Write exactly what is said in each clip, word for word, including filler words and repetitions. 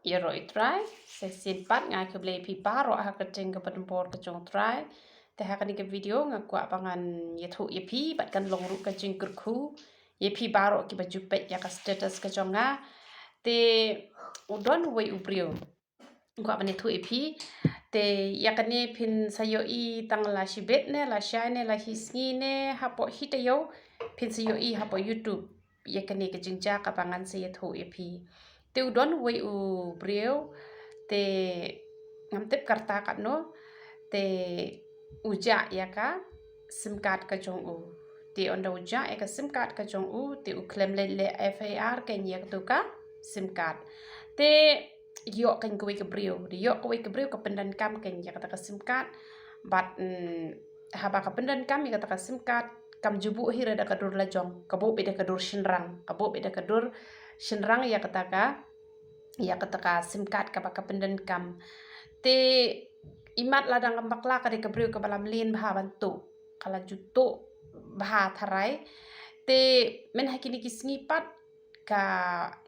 Ïaroh ïa u Trai, sa shisien pat nga ai khublei ïa phi baroh ha ka kyrteng kaba donbor ka jong u Trai. Te ha kane ka video nga kwah ba ngan ïathuh ïa phi bad kan long ruh ka jingkyrkhu ïa phi baroh kiba ju peit ïa ka status ka jong nga. Te u don uwei u briew, kwah ban ïathuh ïa phi. Te ïa kane phin sa ïohi tang la shibit ne la shai ne la hi sngi ne hapoh hi taïew, phin sa ïohi hapoh YouTube ïa kane ka jingjia kaba ngan sa ïathuh ïa phi. Te u don uwei u briew, te ngam tip ka rta katno, te u jah ïa ka sim card ka jong u. Te ynda u jah ïa ka sim card ka jong u, te u khlem leit leh F I R kein ïa katu ka sim card. Te ïoh kein kawei ka briew, te ïoh kawei ka briew ka pyndonkam kein ïa kata ka sim card. Bad, mm, haba ka pyndonkam ïa kata ka sim card, kam ju buh hi re da ka dur la jong, ka buh beit da ka dur shynrang, ka buh beit da ka dur shynrang ïa kata ka, ïa kata ka sim card kaba ka pyndonkam. Te imat la dang kam bakla, ka dei ka briew kaba la mlien bha ban tuh, ka la ju tuh bha tharai. Te myn ha kine ki sngi pat ka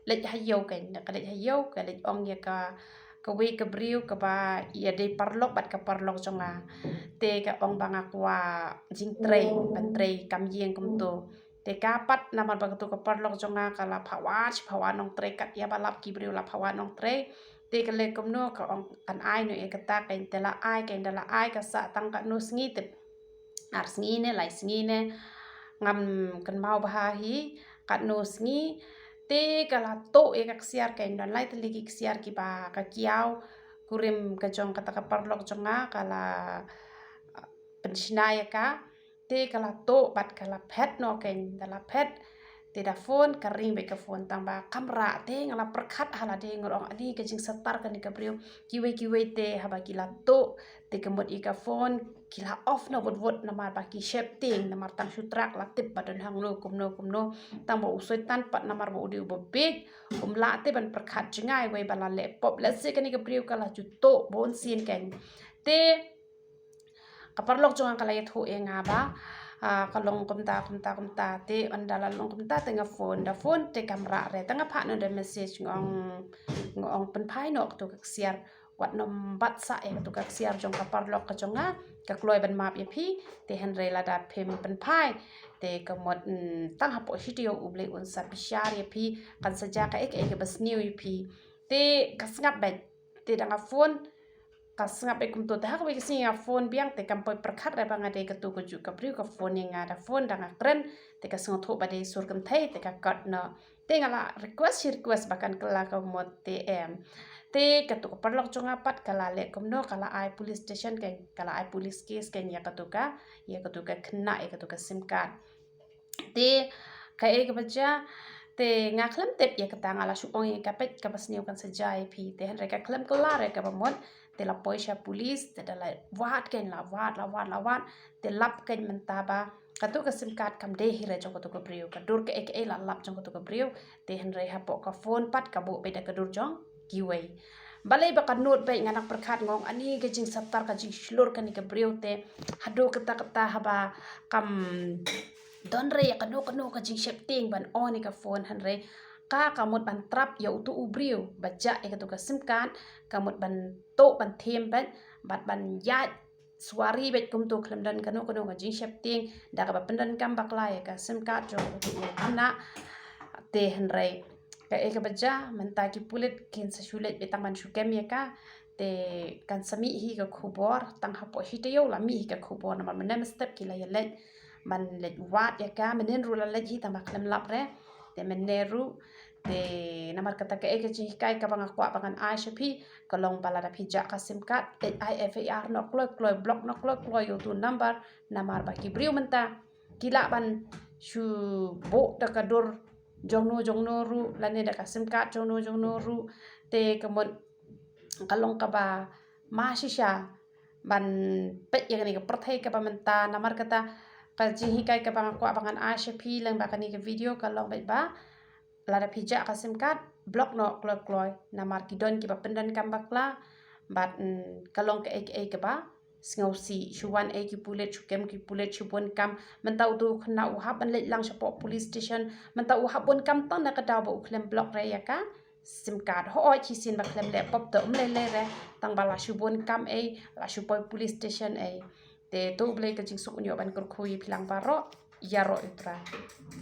leit ha ïew kein, ka leit ha ïew, ka leit ong ïa ka, kawei ka briew kaba ïa dei paralok bad ka paralok jong nga. Te ka ong ba nga kwah jingtrei, ban trei kam ïing kumto. Te ka pat namar ba katu ka paralok jong nga ka la phah wad shi phah wad nongtrei, kat ïa ba lap ki briew la phah wad nongtrei. Te ka leh kumno, ka ong kan ai noh ïa kata kein, te la ai kein, da la ai ka sah tang katno sngi, tip ar sngi ne lai sngi ne, ngam kynmaw bha hi katno sngi. Te ka la tuh ïa ka ksiar kein, don lai tylli ki ksiar kiba ka kiaw kurim ka jong kata ka paralok jong nga, ka la, ah, pynshna ïa ka. Te ka la tuh bad ka la phet noh kein, da la phet, te da phone, ka ring beit ka phone, tang ba kam rah. Te nga la pyrkhat ha lade, nga ong ani ka jingsatar kane ka briew. Kiwei kiwei te haba ki la tuh, te ka mut ïa ka phone ki la off noh wut wut namar ba ki sheptieng, namar tang shu track la tip ba don hangno kumno kumno. Tang ba u soitan pat namar ba u dei uba bieit, um lah te ban pyrkhat jngai wei ba la leh pop. Let's say kane ka briew ka la ju tuh bun sien kein. Te ka paralok jong nga ka la ïathuh ïa nga ba, ah, ka long kumta kumta kumta. Te ynda la long kumta te nga phone, da phone te kam rah re. Te nga phah noh da message, nga ong, nga ong pynphai noh katu ka ksiar. Wat nym bat sah ïa katu ka ksiar jong ka paralok ka jong nga, ka kloi ban map ïa phi. Te hynrei lada phim pynphai, te ka mut, mm, tang hapoh hi taïew U Blei un sa bishar ïa phi, kan sa jia kaei kaei kaba sniew ïa phi. Te ka sngap beit, te da nga phone, ka sngap beit kumto. Te ha kawei ka sngi nga phone biang, te kam poi pyrkhat re ba nga dei katu kajuh ka briew, ka phone ïa nga, da phone da nga kren, te ka sngewthuh ba dei sur kynthei, te ka cut noh. Te nga la request shi request ba kan kylla, ka mut te em. Te katu ka paralok jong nga pat ka la leh kumno, ka la ai police station kein, ka la ai police case kein ïa katu ka, ïa katu ka khynnah, ïa katu ka sim card. Te kaei kaba jia, te nga khlem tip ïa kata, nga la shu ong ïa ka peit kaba sniew kan sa jia ïa phi. Te hynrei ka khlem kylla re kaba mut, te la poi sha police, te da la wad kein, la wad, la wad, la wad, te lap kein mynta ba katu ka sim card kam dei hi re jong katu ka briew, ka dur kaei kaei la lap jong katu ka briew. Te hynrei hapoh ka phone pat ka buh beit da ka dur jong kiwei. Balei ba ka nud beit, nga nang pyrkhat, nga ong ani ka jingsatar, ka jingshlur kane ka briew. Te haduh katta katta haba kam don re ïa kano kano ka jingsheptieng ban on ïa ka phone, hynrei ka, ka mut ban trap ïa utu u briew ba jah ïa katu ka sim card, ka mut ban tuh ban thiem beit, bad ban ïaid suwari beit kumto, khlem don kano kano ka jingsheptieng, da kaba pyndonkam bakla ïa ka sim card jong utu u khynnah. Te hynrei kaei kaba jia, mynta ki pulit kin sa shu leit beit tang ban shu kem ïa ka. Te kan sa mih hi ka khubor, tang hapoh hi taïew la mih hi ka khubor, namar mynne mynstep ki la ïaleit ban leit wad ïa ka, mynnin ruh la leit hi tang ba khlem lap re. Te mynne ruh, te namar kata kaei ka jinghikai kaba nga kwah ba ngan ai sha phi, ka long ba lada phi jah ka sim card, leit ai F I R noh kloi kloi, block noh kloi kloi ïa utu u number, namar ba ki briew mynta ki lah ban shu buh da ka dur jongno jongno ruh, lane da ka sim card jongno jongno ruh. Te ka mut ka long kaba ma shisha ban peit ïa kane ka pyrthei kaba mynta. Namar kata ka jinghikai kaba nga kwah ba ngan ai sha phi lyngba kane ka video ka long beit ba lada phi jah ka sim card, block noh kloi kloi, namar ki don kiba pyndonkam bakla. Bad, mm, ka long kaei kaei kaba sngewsih. Shu wan ei ki pulit, shu kem ki pulit, shu bun kam. Mynta utu u khynnah u hap ban leit lang shapoh police station, mynta u hap bun kam tang na ka daw ba u khlem block re ïa ka sim card. Hooid, shisien ba khlem leh pop te um lei lei re, tang ba la shu bun kam ei, la shu poi police station ei. Te to U Blei ka jingsuk un ïoh ban kyrkhu ïa phi lang baroh, ïaroh ïa U Trai.